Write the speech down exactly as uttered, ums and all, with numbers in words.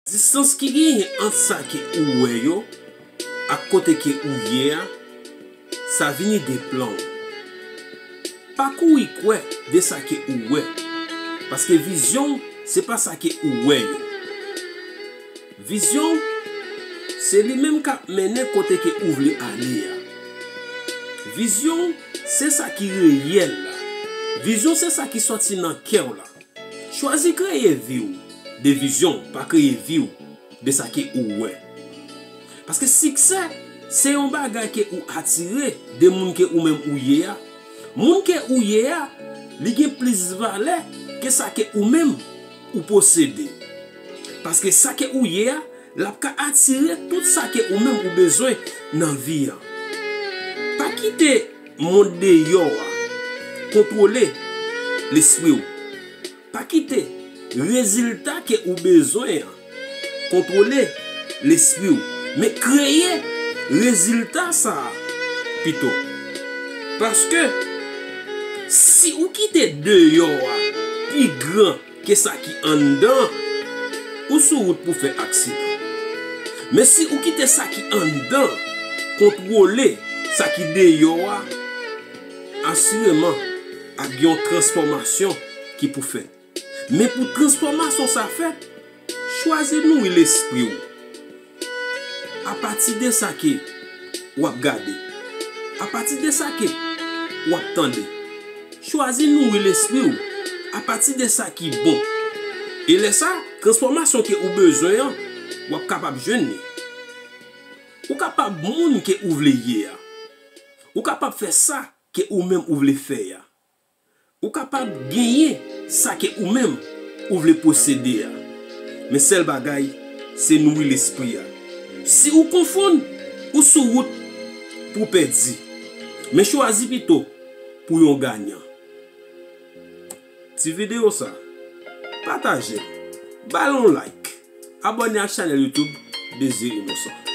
Distans ki genyen ant sa ke ou wè yo ak kote ke ou ye a, sa vini de plan w. Pa kouri kwè de sa ke ou wè, paske vizyon w se pa sa ke ou wè yo. Vizyon w se li menm k ap mennen kote ke ou vle ale a. Vizyon w se sa ki reyèl la. Vizyon se sa ki sòti nan kè w la. Chwazi kreye vi w de vizyon, pa kreye vi w de sa ke ou wè. Paske siksè se yon bagay ke ou atire de moun ke ou menm ou ye a. Moun ke ou ye a, li gen plis valè ke sa ke ou menm ou posede. Paske sa ke ou ye a, l ap ka atire tout sa ke ou menm ou bezwen nan vi a. Pa kite mond deyò a kontwole lespri w. Pa kite rezilta ke ou bezwen an kontwole lespri w, men kreye rezilta sa a pito. Paske si ou kite deyò a pi gran ke sa ki anndan, ou sou wout pou fè aksidan. Men si ou kite sa ki anndan kontwole sa ki deyò a, asireman ap gen yon transfòmasyon ki pou fèt. Men pou transfòmasyon sa fèt, chwazi nouri lespri w apati de sa ke w ap gade, apati de sa ke w ap tande. Chwazi nouri lespri w apati de sa ki bon. E lè sa, transfòmasyon ke ou bezwen an, w ap kapab jwenn li. Ou kapab moun ke ou vle ye a. Ou kapab fè sa ke ou menm ou vle fè a. Ou kapab genyen sa ke ou menm ou vle posede a. Men sèl bagay, se nouri lespri a. Si ou konfonn, ou sou wout pou pèdi. Men chwazi pito pou yon ganyan. Ti videyo sa, pataje l, ba l yon like, abòne ak chanèl YouTube Désir Innocent.